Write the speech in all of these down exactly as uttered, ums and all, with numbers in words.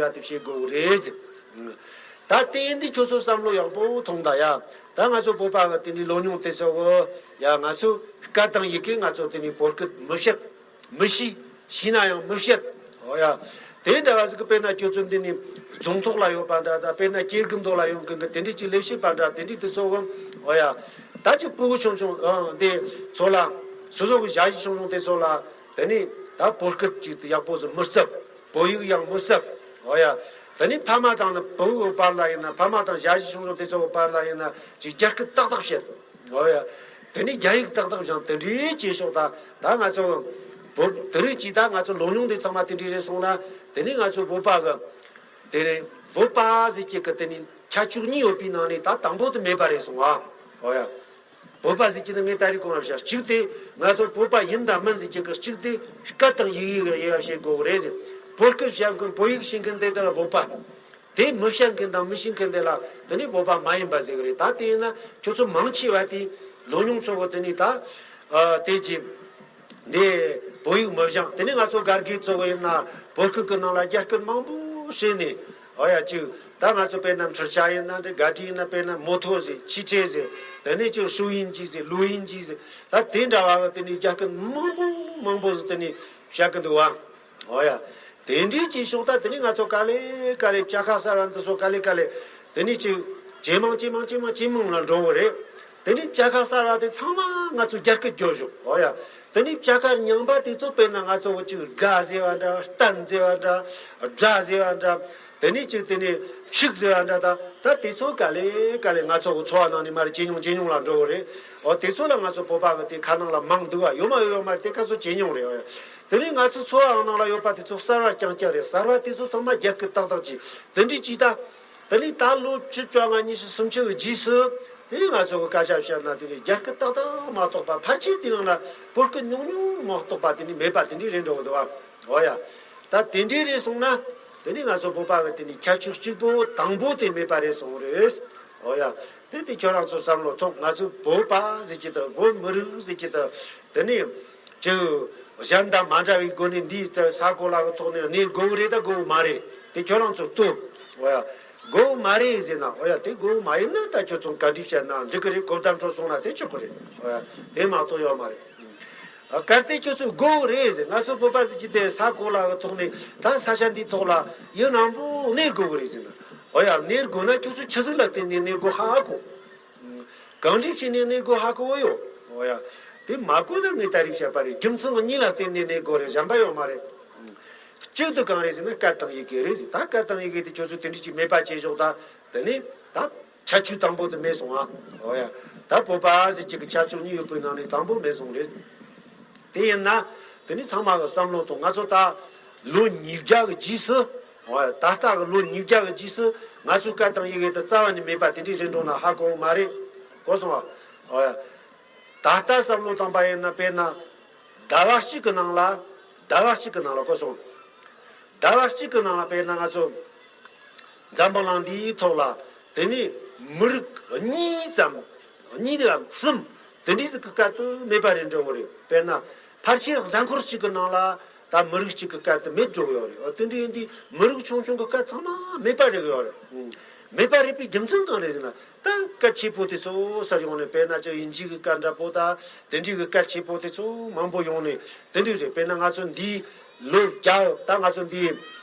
བ་དེ་བྱེད་དགོས་རེད། ད་དེ་ཡིན་དུས་ཁྱོད་ཚོ་བསམ་བློ་ཡག་པོ་ཐོངས་ད་ཡ། ད་ང་ཚོ་བོད་པ་གི་དེ་འདྲའི་ལོ་ཉུང་དེ་ཚོ་གི་ཡ། ང་ཚོ་སྐད་དང་ཡི་གེ་ང་ཚོ་དེ་འདྲའི་བོད་སྐད་མི་བཤད། མི་ཤེས། ཤེས་ན་ཡང་མི་བཤད། ཨོ་ཡ། དེ་འདྲ་བ་ཟིག་གི་དཔེར་ན་ཁྱོད་ཚོ་འདི་ནས་རྫོང་ཐོག་ལ་ཡོད་པ་འདྲ། ད་དཔེར་ན་སྐྱེ་རྒུ་མདོ་ལ་ཡོང་མཁན་གི་དེ་འདྲའི་ཅིག་ལས་བྱེད་པ་འདྲ། དེ་འདྲའི་དེ་ཚོ་གི། ཨོ་ཡ། ད་ཅིག་སྤུ་གུ་ཆུང་ཆུང་ཨང་དེ་ཚོ་ལ། སོ་སོ་གི་ཞ་ཡི་ཆུང་ཆུང་དེ་ཚོ་ལ། དེ་ནས་ད་བོད་སྐད་ཅིག་ཏུ་ཡག་པོ་ཟིག་མི་བསླབ། བོད་ཡིག་ཡང་མི་བསླབ། ཨོ་ཡ། དེ་ནས་ཕ་མ་དང་ནི་བུ་བར་ལ་ཡིན་ན། ཕ་མ་དང་ཞ་ཡི་ཆུང་ཆུང་དེ་ཚོ་བར་ལ་ཡིན་ན་ཅིག་རྒྱ་སྐད་ཏག་ཏག་བཤད། ཨོ་ཡ། དེ་ནས་རྒྱ་ཡིག་ཏག་ཏག་སྦྱང་། དེ་འདྲའི་བྱེད་ཕྱོགས་ད་ད་ང་ཚོ་བོད་དེ་རིགས་ཀྱི་ད་ང་ཚོ་ལོ་ཉུང་དེ་ཚང་མ་དེ་འདྲའི་རེད་སོང་ན། དེ་ནས་ང་ཚོ་བོད་པ་གི་དེ་རེད། བོད་པ་ཟེར་གྱི་གི་དེ་ནས་ཁྱད་ཆོས་གཉིས་ཡོད་པའི་ནང་ནས་ད་དང་པོ་དེ་མེད་པ་རེད་སོང་ཨ། ཨོ་ཡ། བོད་པ་ཟེར་གྱི་ནི་ངས་ད་རེས་གོང་ལ་བཤད། གཅིག་དེ་ང་ཚོ་བོད་པ་ཡིན་དང་མིན་ཟེར་གྱི་གི། གཅིག་དེ་སྐད་དང་ཡི་གེ་ཡི་ཡ་བྱེད་དགོས་རེད་ཟེར། བོད་སྐད་བཤད་མཁན་བོད་ཡིག་ཤེས་མཁན་དེ་དག་ལ་བོད་པ། དེ་མི་བཤད་མཁན་དང་མི་ཤེས་མཁན་དེ་ལ་དེ་ནི་བོད་པ་མ་ཡིན་པ་ཟེར་གི་རེད། ད་དེ་ཡིན་ན་ཁྱོད་ཚོ་མང་ཆེ་བ་དེ་ལོ་ཉུང་ཚོ་གི་དེ་ནི་ད་ཨ་དེ་ཅི་འདི་བོད་ཡིག་མི་སྦྱང་། དེ་ནི་ང་ཚོ་སྒར་གི་ཚོ་གི་ཡིན་ན་བོད་སྐད་གི་ནང་ལ་རྒྱ་སྐད་མང་པོ་བཤད་ནས། ཨོ་ཡ། ཅིག་ད་ང་ཚོ་དཔེར་ན་འཕྲུལ་ཆས་ཡིན་ན་འདྲ། ག་དུས་ཡིན་ན་དཔེར་ན་མོ་ཐོ་ཟེར། ཆི་ཆེ་ཟེར། དེ་ནི་ཅིག་ཧྲུའུ་ཡིན་ཅི་ཟེར། ལུའུ་ཡིན་ཅི་ཟེར། ད་དེ་འདྲ་བ་གི་དེ་ནི་རྒྱ་སྐད་མང་པོ་མང་པོ་ཟེར་དེ་ནི་བཤད་གི་འདུག་བ། ཨོ་ཡ། དེ་འདྲའི་ཅིག་ཤོག་ད་དེ་ནི་ང་ཚོ་ག་ལེ་ག་ལེ་བྱ་དགའ་གསར་བ་འདི་ཚོ་ག་ལེ་ག་ལེ་དེ་ནི་ཅིག་ཇེ་མང་ཇེ་མང་ཇེ་མང་ཇེ་མང་ལ་འགྲོ་གི་རེད། དེ་ནི་བྱ་དགའ་གསར་བ་དེ་ཚང་མ་ང་ཚོ་རྒྱ་སྐད་བརྗོད་ཤོག་ཨོ་ཡ། དེ་ནི་བྱ་དགའ་རྙིང་པ་དེ་ཚོ་དཔེར་ན་ང་ཚོ་གི་ཅིག་དགའ་ཟེར་བ་འདྲ། སྟན་ཟེར་བ་འདྲ། དགྲ་ཟེར་བ་འདྲ། དེ་ནི་ཅིག་དེ་ནི་ཕྱུག་ཟེར་བ་འདྲ། ད་ད་དེ་ཚོ་ག་ལེ་ག་ལེ་ང་ཚོ་གི་འཚོ་བ་ནང་ནས་མར་ཇེ་ཉུང་ཇེ་ཉུང་ལ་འགྲོ་གི་རེད། ཨོ་དེ་ཚོ་ལ་ང་ཚོ་བོད་པ་གི་དེ་ཁ་ནང་ལ་མང་འདུག་བ། ཡོད་མ་ཡོད་ཡོད་མ་རེད། དེ་ཁ་ཚོ་ཇེ་ཉུང་རེད། ཨོ་ཡ། དེ་ནས་ང་ཚོ་འཚོ་བའི་ནང་ལ་ཡོད་པ་དེ་ཚོ་གསར་བ་རྐྱང་རྐྱང་རེད། གསར་བ་དེ་ཚོ་ཚང་མ་རྒྱ་སྐད་ཏག་ཏག་ཅིག་དེ་འདྲའི་ཅིག་ད། དེ་ནས་ད་ལོ་བཅུ་བཅོ་ལྔ་ཉི་ཤུ་སུམ་ཅུ་གི་རྗེས་སུ་དེ་ནས་ང་ཚོ་གི་སྐད་ཆ་བཤད་ན་དེ་ནས་རྒྱ་སྐད་ཏག་ཏག་མ་གཏོགས་པ། ཕལ་ཆེར་དེ་ནང་ལ་བོད་སྐད་ཉུང་ཉུང་མ་གཏོགས་པ་དེ་ནས་མེད་པ་དེ་འདྲའི་རེད་འགྲོ་གི་འདུག་བ། ཨོ་ཡ། ད་དེ་འདྲའི་རེད་སོང་ན་དེ་ནས་ང་ཚོ་བོད་པ་གི་དེ་ནས་ཁྱད་ཆོས་གཅིག་པོ་དང་པོ་དེ་མེད་པ་རེད་སོང་རེད། ཨོ་ཡ། དེ་དེ་ཁྱོད་རང་ཚོ་བསམ་བློ་ཐོངས། ང་ཚོ་བོད་པ་ཟེར་གྱི་དང་བོད་མི་རིགས་ཟེར་གྱི་དང་དེ་ནས་ཅིག་གཞན་དང་མ་འདྲ་བའི་སྒོ་ནས་འདིའི་ས་གོ་ལ་གི་ཐོག་ནས་གནས་དགོས་རེད་ད་དགོས་མ་རེད། དེ་ཁྱོད་རང་ཚོ་ལྟོས། ཨོ་ཡ། དགོས་མ་རེད་ཟེར་ན། ཨོ་ཡ། དེ་དགོས་མ་ཡིན་ན་ད་ཁྱོད་ཚོ་ག་འདྲ་བཤད་ན་འགྲིག་གི་རེད། གོ་བརྡ་འཕྲོད་སོང་ན་དེ་ཆོག་གི་རེད། ཨོ་ཡ། དེ་མ་གཏོགས་ཡོད་མ་རེད། ཨ། གལ་ཏེ་ཁྱོད་ཚོས་དགོས་རེད་ཟེར། ང་ཚོ་བོད་པ་ཟེར་གྱི་དེ་ས་གོ་ལ་གི་ཐོག་ནས་ད་ས་ཆ་འདིའི་ཐོག་ལ་ཡུན་རིང་པོ་གནས་དགོས་གི་རེད་ཟེར་ན། ཨོ་ཡ། གནས་དགོས་ན་ཁྱོད་ཚོ་ཆི་ཟིག་ལ་བརྟེན་ནས་གནས་དགོས་ཧ་གོ། གང་འདྲ་བྱས་ནས་གནས་དགོས་ཧ་གོ་བོ་ཡོད། ཨོ་ཡ། དེ་མ་གོ་ན་ངས་ད་རེས་བཤད་པ་རེད། རྒྱུ་མཚན་གཉིས་ལ་བརྟེན་ནས་གནས་དགོས་རེད། གཞན་པ་ཡོད་མ་རེད། གཅིག་ཏུ་གང་རེད་ཟེར་ན་སྐད་དང་ཡི་གེ་རེད་ཟེར། ད་སྐད་དང་ཡི་གེ་དེ་ཁྱོད་ཚོས་དེ་འདྲ་ཅིག་མེད་པ་བྱས་ཞོག་ད་དེ་ནས་ད་ཁྱད་ཆོས་དང་པོ་དེ་མེད་སོང་ཨ། ཨོ་ཡ། ད་བོད་པ་ཟེར་གྱི་གི་ཁྱད་ཆོས་གཉིས་ཡོད་པའི་ནང་ནས་དང་པོ་མེད་སོང་རེད། དེ་ཡིན་ན་དེ་ནི་ཚང་མ་གི་བསམ་བློ་ཐོངས། ང་ཚོ་ད་ལོ་ཉིས་བརྒྱ་གི་རྗེས་སུ། ཨོ་ཡ། ད་ལྟ་གི་ལོ་ཉིས་བརྒྱ་གི་རྗེས་སུ་ང་ཚོའི་སྐད་དང་ཡི་གེ་དེ་རྩ་བ་ནས་མེད་པ་དེ་འདྲའི་རེད་འགྲོ་ན་ཧ་གོ་མ་རེད། གོ་སོང་ཨ། ཨོ་ཡ། ད་ལྟ་བསམ་བློ་བཏང་པ་ཡིན་ན་དཔེར་ན་ཟླ་བ་གཅིག་གི་ནང་ལ། ཟླ་བ་གཅིག་གི་ནང་ལ་གོ་སོང་། ཟླ་བ་གཅིག་གི་ནང་ལ་དཔེར་ན་ང་ཚོ་འཛམ་བུ་གླིང་འདིའི་ཐོག་ལ་དེ་ནས་མི་རིགས་གཉིས་ཙམ། གཉིས་དང་གསུམ་དེ་འདྲའི་ཟིག་གི་སྐད་དེ་མེད་པ་རེད་འགྲོ་གི་རེད། དཔེར་ན་ཕལ་ཆེར་གཟའ་འཁོར་གཅིག་གི་ནང་ལ་ད་མི་རིགས་གཅིག་གི་སྐད་དེ་མེད་འགྲོ་གི་ཡོད་རེད། འོ་དེ་འདྲ་ཡིན་དུས་མི་རིགས་ཆུང་ཆུང་གི་སྐད་ཚང་མ་མེད་པ་རེད་གི་ཡོད་རེད། མེད་པ་རེད་པའི་རྒྱུ་མཚན་གང་རེད་ཟེར་ན། ད་སྐད་ཆེ་པོ་དེ་ཚོ་སར་ཡོང་ནས། དཔེར་ན་ཅིག་དབྱིན་ཇི་གི་སྐད་འདྲ་པོ་ད་དེ་འདྲའི་གི་སྐད་ཆེ་པོ་དེ་ཚོ་མང་པོ་ཡོང་ནས་དེ་འདྲ་རེད། དཔེར་ན་ང་ཚོ་འདིའི་ལོ་བརྒྱ། ད་ང་ཚོ་འདིའི་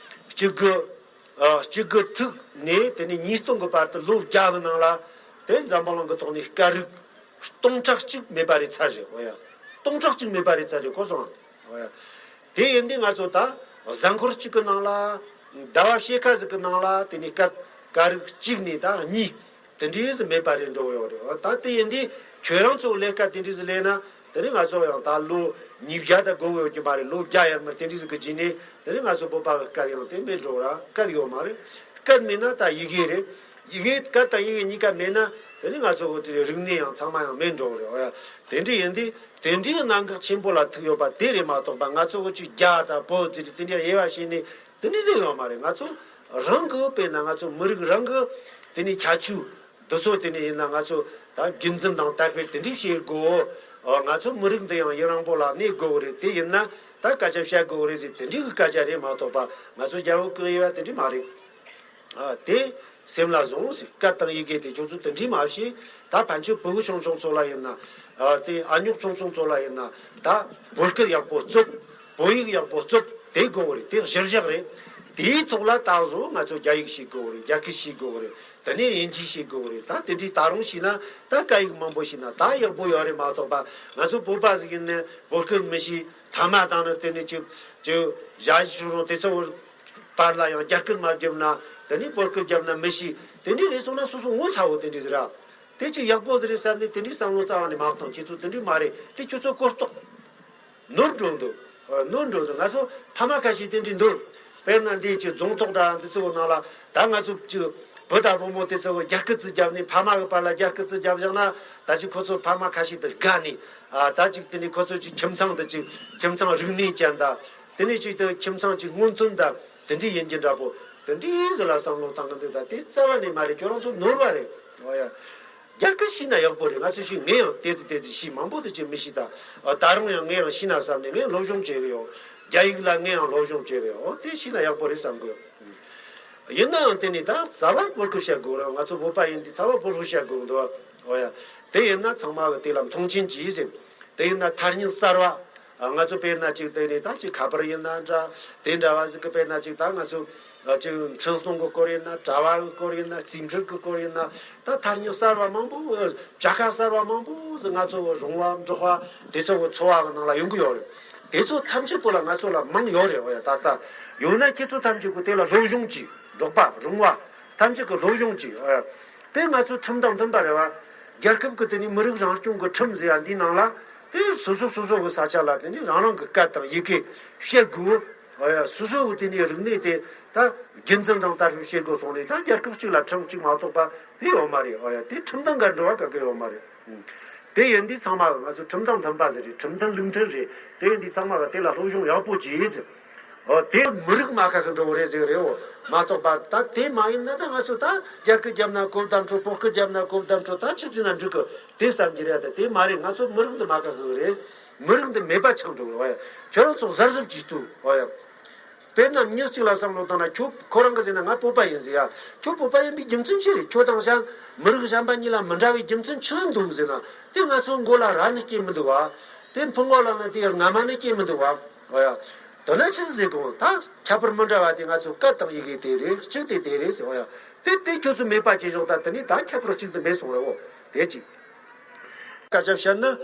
གཅིག་དགུ། ཨ། གཅིག་དགུ་ཐུག་ནས་དེ་ནས་ཉིས་སྟོང་གི་བར་དུ་ལོ་བརྒྱ་གི་ནང་ལ་དེ་འཛམ་བུ་གླིང་གི་ཐོག་ནས་སྐད་རིགས་སྟོང་ཕྲག་གཅིག་མེད་པ་རེད་ཚར་རེད། འོ་ཡ། སྟོང་ཕྲག་གཅིག་མེད་པ་རེད་ཚར་རེད། གོ་སོང་ཨ། འོ་ཡ། དེ་ཡིན་དུས་ང་ཚོ་ད་གཟའ་འཁོར་གཅིག་གི་ནང་ལ། ཟླ་བ་ཕྱེད་ཀ་ཟིག་གི་ནང་ལ་དེ་ནས་སྐད་སྐད་རིགས་གཅིག་ནས་ད་གཉིས་དེ་འདྲའི་ཟིག་མེད་པ་རེད་འགྲོ་ཡོད་རེད། འོ་ད་དེ་ཡིན་དུས་ཁྱོད་རང་ཚོ་ལས་ཀ་དེ་འདྲའི་ཟིག་ལས་ན། དེ་ནས་ང་ཚོ་ཡང་ད་ལོ་ཉིས་བརྒྱ་ད་འགོར་ཡོད་རྒྱུ་མ་རེད། ལོ་བརྒྱ་ཡར་མར་དེ་འདྲའི་ཟིག་གི་རྗེས་ནས་དེ་ནས་ང་ཚོ་བོད་པ་གི་སྐད་ཡང་དེ་མེད་འགྲོ་ར། སྐད་ཡོད་མ་རེད། སྐད་མེད་ན་ད་ཡི་གེ་རེད། ཡི་གེ། སྐད་དང་ཡི་གེ་གཉིས་ཀ་མེད་ན་དེ་ནས་ང་ཚོ་གི་དེ་རིག་གནས་ཡང་ཚང་མ་ཡང་མེད་འགྲོ་རེད། འོ་ཡ། དེ་འདྲ་ཡིན་དུས་དེ་འདྲའི་གནད་འགག་ཆེན་པོ་ལ་ཐུག་ཡོད་པ་དེ་རེད་མ་གཏོགས་པ། ང་ཚོ་གི་ཅིག་རྒྱ་དང་བོད་ཟེར་དེ་འདྲ་དབྱེ་བ་ཕྱེ་ནས་དེ་འདྲ་ཟེར་ཡོད་མ་རེད། ང་ཚོ་རང་གི། དཔེར་ན་ང་ཚོ་མི་རིགས་རང་གི་དེ་ནས་ཁྱད་ཆོས་འདི་ཚོ། དེ་ནས་ཡིན་ན་ང་ཚོ་ད་རྒྱུན་འཛིན་དང་དར་སྤེལ་དེ་འདྲ་བྱེད་དགོས། ཨ། ང་ཚོ་མི་རིགས་འདི་ཡང་ཡུན་རིང་པོ་ལ་གནས་དགོས་རེད། དེ་ཡིན་ན་ ད་སྐད་ཆ་བཤད་དགོས་རེད་ཟེར། དེ་འདྲའི་གི་སྐད་ཆ་རེད་མ་གཏོགས་པ། ང་ཚོ་རྒྱལ་པོ་སྐུ་ཡི་བ་དེ་འདྲ་མ་རེད། ཨ། དེ་སེམས་ལ་བཟུང་ཟེར། སྐད་དང་ཡི་གེ་དེ་ཁྱོད་ཚོ་དེ་འདྲ་མ་བྱེད། ད་ཕན་ཆོད་ཕྲུ་གུ་ཆུང་ཆུང་ཚོ་ལ་ཡིན་ན། ཨ། དེ་ཨ་ཉོག་ཆུང་ཆུང་ཚོ་ལ་ཡིན་ན། ད་བོད་སྐད་ཡག་པོ་རྩོད། བོད་ཡིག་ཡག་པོ་རྩོད། དེ་དགོས་རེད། དེ་གཞིར་བཞག་རེད། དེའི་ཐོག་ལ་ད་གཟོད་ང་ཚོ་རྒྱ་ཡིག་ཤེས་དགོས་རེད། རྒྱ་སྐད་ཤེས་དགོས་རེད། དེ་ནས་དབྱིན་ཇི་ཤེས་དགོས་རེད། ད་དེ་འདྲའི་ད་རུང་ཤེས་ན། ད་སྐད་ཡིག་མང་པོ་ཤེས་ན་ད་ཡག་པོ་ཡོད་རེད་མ་གཏོགས་པ། ང་ཚོ་བོད་པ་ཟིག་ཡིན་ནས་བོད་སྐད་མི་ཤེས། ཕ་མ་དང་ནི་དེ་ནས་ཅིག་ཅིག་ཞ་ཡི་ཆུང་ཆུང་དེ་ཚོ་བར་ལ་ཡང་རྒྱ་སྐད་མ་བརྒྱབ་ན། དེ་ནས་བོད་སྐད་བརྒྱབ་ན་མི་ཤེས། དེ་འདྲ་རེད་སོང་ན་སོ་སོ་ངོ་ཚ་བོ་དེ་འདྲ་ཟེར་ར། དེ་ཅིག་ཡག་པོ་ཟིག་རེད་བསམ་ནས་དེ་འདྲའི་བསམ་བློ་རྩ་བ་ནས་མ་བཏང་། ཁྱེད་ཚོ་དེ་འདྲ་མ་རེད། དེ་ཁྱོད་ཚོ་གོ་རྟོགས། ནོར་འགྲོ་འདུག་ཨ། ནོར་འགྲོ་འདུག་ང་ཚོ་ཕ་མ་ཁ་ཤས་དེ་འདྲ་འདུག་དཔེར་ན་འདི་ཅིག་རྫོང་ཐོག་འདྲ་འདི་ཚོའི་ནང་ལ། ད་ང་ཚོ་ཅིག་བུ་དང་བུ་མོ་དེ་ཚོ་རྒྱ་སྐད་ཙི་བརྒྱབ་ནས། ཕ་མ་གི་བར་ལ་རྒྱ་སྐད་ཙི་བརྒྱབ་བཞག་ན། ད་ཅིག་ཁོ་ཚོ་ཕ་མ་ཁ་ཤས་དེ་དགའ་ནས། ཨ། ད་ཅིག་དེ་ནས་ཁོ་ཚོ་ཅིག་ཁྱིམ་ཚང་དེ་ཅིག་ཁྱིམ་ཚང་རིག་གནས་ཅན་དང་། དེ་ནས་ཅིག་དེ་ཁྱིམ་ཚང་ཅིག་སྔོན་ཐོན་དང་། དེ་འདྲ་ཡིན་གྱི་འདྲ་པོ། དེ་འདྲའི་ཟིག་ལ་བསམ་བློ་བཏང་གི་འདུག་ད་དེ་རྩ་བ་ནས་མ་རེད། ཁྱོད་རང་ཚོ་ནོར་བ་རེད། འོ་ཡ། རྒྱ་སྐད་ཤེས་ན་ཡག་པོ་རེད། ང་ཚོ་ཤེས། ངས་ཡང་ཏོག་ཙམ་ཏོག་ཙམ་ཤེས། མང་པོ་དེ་ཅིག་མི་ཤེས་ད། ཨ། ད་རུང་ཡང་ངས་ཡང་ཤེས་ན་བསམ་ནས་ངས་སློབ་སྦྱོང་བྱེད་གི་ཡོད། རྒྱ་ཡིག་ལ་ངས་ཡང་སློབ་སྦྱོང་བྱེད་གི་ཡོད། འོ། དེ་ཤེས་ན་ཡག་པོ་རེད་བསམ་གི་ཡོད། ཡིན་ནའང་དེ་ནས་ད་རྩ་བ་བོད་སྐད་བཤད་དགོས་རེད། ང་ཚོ་བོད་པ་ཡིན་དུས་རྩ་བ་བོད་སྐད་བཤད་དགོས་འདུག་འོ་ཡ། དེ་ཡིན་ན་ཚང་མ་གི་དེ་ལ་མཐོང་ཆེན་གྱིས་ཟེར། དེ་ཡིན་ན་ཐ་སྙད་གསར་བ། ཨ། ང་ཚོ་དཔེར་ན་ཅིག་དེ་ནས་ད་ཅིག་ཁ་པར་ཡིན་ན་འདྲ། དེ་འདྲ་བ་ཟིག་གི་དཔེར་ན་ཅིག་ད་ང་ཚོ། ཨ། ཅིག་འཕྲིན་གཏོང་གི་སྐོར་ཡིན་ན། དྲ་བ་གི་སྐོར་ཡིན་ན། རྩིས་འཕྲུལ་གི་སྐོར་ཡིན་ན། ད་ཐ་སྙད་གསར་བ་མང་པོ། ཨ། བྱ་དགའ་གསར་བ་མང་པོ་ཟིག་ང་ཚོ་གི་རོང་བ་འབྲོག་པ་དེ་ཚོ་གི་འཚོ་བ་གི་ནང་ལ་ཡོང་གི་ཡོད་རེད། དེ་ཚོ་ཐམས་ཅད་པོ་ལ་ང་ཚོ་ལ་མིང་ཡོད་རེད། འོ་ཡ། ད་ལྟ་ཡོད་ན་ཁྱེད་ཚོ་ཐམས་ཅད་པོ་དེ་ལ་སློབ་སྦྱོང་གྱིས། འབྲོག་པ་རོང་བ་ཐམས་ཅད་ཀྱི་སློབ་སྦྱོང་གྱིས། འོ་ཡ། དེ་ང་ཚོའི་ཁྲིམས་དང་མཐུན་པ་རེད་བ། རྒྱལ་ཁབ་ཀྱི་དེ་ནས་མི་རིགས་རང་སྐྱོང་གི་ཁྲིམས་ཟེར་ཡ་འདིའི་ནང་ལ། དེ་སོ་སོ་སོ་སོ་གི་ས་ཆ་ལ་དེ་ནས་རང་རང་གི་སྐད་དང་ཡི་གེ་བཤད་དགོས། འོ་ཡ། སོ་སོ་གི་དེ་ནས་རིག་གནས་དེ་ད་རྒྱུན་འཛིན་དང་དར་སྤེལ་བྱེད་དགོས་སོང་ནས། ད་རྒྱལ་ཁབ་གཅིག་ལ་ཁྲིམས་གཅིག་མ་གཏོགས་པ་དེ་ཡོད་མ་རེད། འོ་ཡ། དེ་ཁྲིམས་དང་འགལ་འགྲོ་བ་ག་གེ་ཡོད་མ་རེད། དེ་ཡིན་དུས་ཚང་མ་གི་ང་ཚོ་ཁྲིམས་དང་མཐུན་པ་ཟིག་རེད། ཁྲིམས་མཐུན་ལུགས་མཐུན་རེད། དེ་ཡིན་དུས་ཚང་མ་གི་དེ་ལ་སློབ་སྦྱོང་ཡག་པོ་གྱིས་ཟེར། འོ། དེ་མི་རིགས་མ་ཁ་ཁ་འགྲོ་གི་རེད་ཟེར་གི་རེད། འོ། མ་གཏོགས་པ་ད་དེ་མ་ཡིན་ན་ད་ང་ཚོ་ད་རྒྱ་སྐད་བརྒྱབ་ན་གོ་བརྡ་འཕྲོད། བོད་སྐད་བརྒྱབ་ན་གོ་བརྡ་འཕྲོད། ད་ཆི་ཟེར་ན་འགྲིག་གི། དེ་བསམ་གྱི་རེད། ད་དེ་མ་རེད། ང་ཚོ་མི་རིགས་འདི་མ་ཁ་ཁ་གི་རེད། མི་རིགས་འདི་མེད་པ་ཆགས་འགྲོ་གི་རེད། འོ་ཡ། ཁྱོད་རང་ཚོ་གཟབ་གཟབ་གྱིས་ལྟོས། འོ་ཡ། དཔེར་ན་མྱི་གཅིག་ལ་བསམ་བློ་བཏང་ན། ཁྱོད་ཁོ་རང་གིས་ཟེར་ན་ང་བོད་པ་ཡིན་ཟེར་ཡ། ཁྱོད་བོད་པ་ཡིན་པའི་རྒྱུ་མཚན་ཅི་རེད། ཁྱོད་དང་གཞན་མི་རིགས་གཞན་པ་གཉིས་ལ་མི་འདྲ་བའི་རྒྱུ་མཚན་ཆི་ཟིག་འདུག་ཟེར་ན། དེ་ང་ཚོའི་མགོ་ལ་རྭ་ནི་སྐྱེས་མི་འདུག་བ། དེ་ཕུང་བོ་ལ་ནི་དེ་རྔ་མ་ནི་སྐྱེས་མི་འདུག་བ། འོ་ཡ། དེ་ན་ཆི་ཟིག་གོ། ད་ཁྱད་པར་མི་འདྲ་བ་དེ་ང་ཚོའི་སྐད་དང་ཡི་གེ་དེ་རེད། གཅིག་དེ་དེ་རེད་ཟེར། འོ་ཡ། དེ་དེ་ཁྱོད་ཚོས་མེད་པ་བྱེད་ཞོག་ད་དེ་ནས་ད་ཁྱད་པར་གཅིག་ཏུ་མེད་སོང་རེད། འོ། དེ་གཅིག་སྐད་ཆ་བཤད་ན།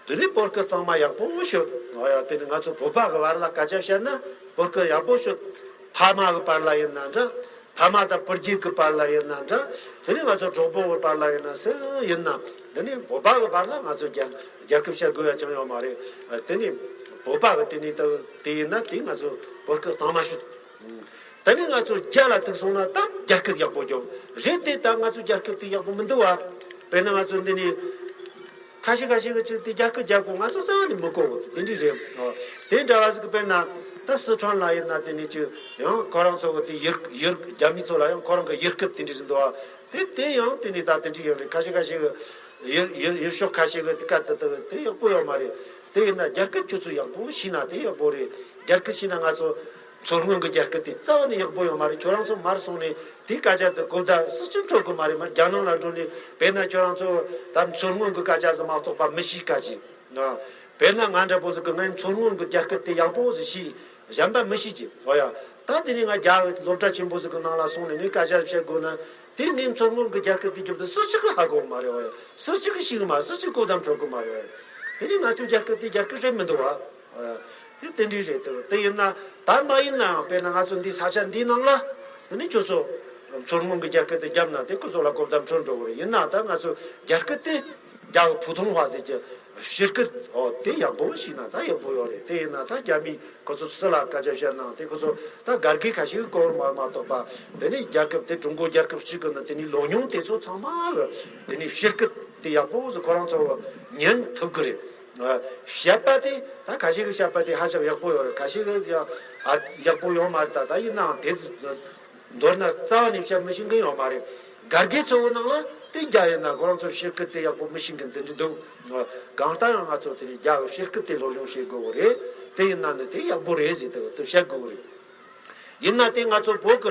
དེ་ནས་བོད་སྐད་གཙང་མ་ཡག་པོ་ཤོད། འོ་ཡ། དེ་ནས་ང་ཚོ་བོད་པ་གི་བར་ལ་སྐད་ཆ་བཤད་ན་བོད་སྐད་ཡག་པོ་ཤོད། ཕ་མ་གི་བར་ལ་ཡིན་ན་འདྲ། ཕ་མ་དང་བུ་རྒྱུད་གི་བར་ལ་ཡིན་ན་འདྲ། དེ་ནས་ང་ཚོ་གྲོགས་པོ་གི་བར་ལ་ཡིན་ན། སུ་ཡིན་ན། དེ་ནས་བོད་པ་གི་བར་ལ་ང་ཚོ་རྒྱ་རྒྱལ་ཁབ་བཤད་དགོས་ཡ་ཅང་ཡོད་མ་རེད། དེ་ནས་བོད་པ་གི་དེ་ནས་ད་དེ་ཡིན་ན་དེ་ང་ཚོ་བོད་སྐད་གཙང་མ་ཤོད། ད་ནི་ང་ཚོ་རྒྱ་ལ་ཐུག་སོང་ན་ད་རྒྱ་སྐད་ཡག་པོ་རྒྱོབ་རེད་དེ། ད་ང་ཚོ་རྒྱ་སྐད་དེ་ཡག་པོ་མི་འདུག་བ། དཔེར་ན་ང་ཚོ་འདི་ནས་ཁ་ཤས་ཁ་ཤས་ཀྱིས་ཅིག་དེ་རྒྱ་སྐད་རྒྱབ་གོ། ང་ཚོ་རྩ་བ་ནས་མི་གོ་གོ། དེ་འདྲ་རེད། ཨོ། དེ་འདྲ་བ་ཟིག་གི་དཔེར་ན་ད་སི་ཁྲོན་ལ་ཡིན་ན་དེ་ནས་ཅིག་ཡང་ཁོ་རང་ཚོ་གི་དེ་ཡུལ་ཡུལ་རྒྱ་མི་ཚོ་ལ་ཡང་ཁོ་རང་གི་ཡུལ་སྐད་དེ་འདྲ་ཟིག་འདུག་བ། དེ་དེ་ཡང་དེ་ནས་ད་དེ་འདྲ་ཡོད་རེད། ཁ་ཤས་ཁ་ཤས་ཀྱིས་ཡུལ་ཡུལ་ཡུལ་ཕྱོགས་ཁ་ཤས་ཀྱིས་དེ་སྐད་དེ་དེ་དེ་ཡག་པོ་ཡོད་མ་རེད། དེ་ཡིན་ན་རྒྱ་སྐད་ཁྱོད་ཚོ་ཡག་པོ་ཤེས་ན་དེ་ཡག་པོ་རེད། རྒྱ་སྐད་ཤེས་ན་ང་ཚོ་མཚོ་སྔོན་གྱི་རྒྱ་སྐད་དེ་རྩ་བ་ནས་ཡག་པོ་ཡོད་མ་རེད། ཁྱོད་རང་ཚོ་མར་སོང་ནས་དེའི་སྐད་ཆ་དེ་གོ་བརྡ་སུ་གཅིག་འཕྲོད་གི་མ་རེད། མར་རྒྱ་ནང་ལ་འགྲོ་ནས་དཔེར་ན་ཁྱོད་རང་ཚོ་ད་མཚོ་སྔོན་གྱི་སྐད་ཆ་ཟིག་མ་གཏོགས་པ་མི་ཤེས་ཁ་ཅིག་དཔེར་ན་ང་འདྲ་པོ་ཟིག་གིས་ངའི་མཚོ་སྔོན་གྱི་རྒྱ་སྐད་དེ་ཡག་པོ་ཟིག་ཤེས། གཞན་པ་མི་ཤེས་ཀྱི། འོ་ཡ། ད་དེ་ནས་ང་རྒྱ་སློབ་གྲྭ་ཆེན་པོ་ཟིག་གི་ནང་ལ་སོང་ནས་ངས་སྐད་ཆ་བཤད་དགོས་ན། དེ་ངའི་མཚོ་སྔོན་གྱི་རྒྱ་སྐད་དེ་རྒྱབ་དུས་སུ་གཅིག་གིས་ཧ་གོ་གི་མ་རེད། འོ་ཡ། སུ་གཅིག་གིས་ཤེས་གི་མ། སུ་གཅིག་གིས་གོ་བརྡ་འཕྲོད་གི་མ་རེད། འོ་ཡ། དེ་ནས་ང་ཚོའི་རྒྱ་སྐད་དེ་རྒྱ་སྐད་རེད་མི་འདུག་བ། དེ་དེ་འདྲའི་རེད་དེ། དེ་ཡིན་ན་ད་མ་ཡིན་ནའང་དཔེར་ན་ང་ཚོ་འདི་ས་ཆ་འདིའི་ནང་ལ་དེ་ནི་ཁྱོད་ཚོ་མཚོ་སྔོན་གྱི་རྒྱ་སྐད་དེ་བརྒྱབ་ན་དེ་ཁོ་ཚོ་ལ་གོ་བརྡ་འཕྲོད་འགྲོ་གི་རེད། ཡིན་ན་ད་ང་ཚོ་རྒྱ་སྐད་དེ་རྒྱ་གི་ཕུ་ཐུང་ཧྭ་ཟེར་གྱི་སྤྱིར་སྐད། འོ། དེ་ཡག་པོ་ཤེས་ན་ད་ཡག་པོ་ཡོད་རེད། དེ་ཡིན་ན་ད་རྒྱ་མི་ཁོ་ཚོ་སུ་ལ་སྐད་ཆ་བཤད་ན་དེ་ཁོ་ཚོ་ད་སྒར་གྱི་ཁ་ཤས་གོ་བར་མ་མ་གཏོགས་པ། དེ་ནི་རྒྱལ་ཁབ་དེ་ཀྲུང་གོ་རྒྱལ་ཁབ་གཅིག་གི་ནི་དེ་ནི་ལོ་ཉུང་དེ་ཚོ་ཚང་མ་གི་དེ་ནི་སྤྱིར་སྐད་དེ་ཡག་པོ་ཟིག་ཁོ་རང་ཚོ་ཉན་ཐུབ་གི་རེད། བཤད་པ་དེ་ད་ཁ་ཤས་ཀྱི་བཤད་པ་དེ་ཧ་ཅང་ཡག་པོ་ཡོད་རེད། ཁ་ཤས་ཀྱི་ཡང་ཨ་ཡག་པོ་ཡོད་མ་རེད། ད་ད་ཡིན་ནའང་དེ་ཚོ་མདོར་ན་རྩ་བ་ནས་བཤད་མི་ཤེས་མཁན་ཡོད་མ་རེད། སྒར་གྱི་ཚོ་བོ་ནང་ལ་དེ་རྒྱ་ཡིན་ན་ཁོ་རང་ཚོ་སྤྱིར་སྐད་དེ་ཡག་པོ་མི་ཤེས་མཁན་དེ་འདྲ་འདུག་གང་ལྟར་ཡང་ང་ཚོ་དེ་ནས་རྒྱ་གི་སྤྱིར་སྐད་དེ་སློབ་སྦྱོང་བྱེད་དགོས་གི་རེད། དེ་ཡིན་ན་ནི་དེ་ཡག་པོ་རེད་ཟེར་དེ་དེ་བཤད་དགོས་རེད། ཡིན་ན་དེ་ང་ཚོ་བོད་ཀྱི་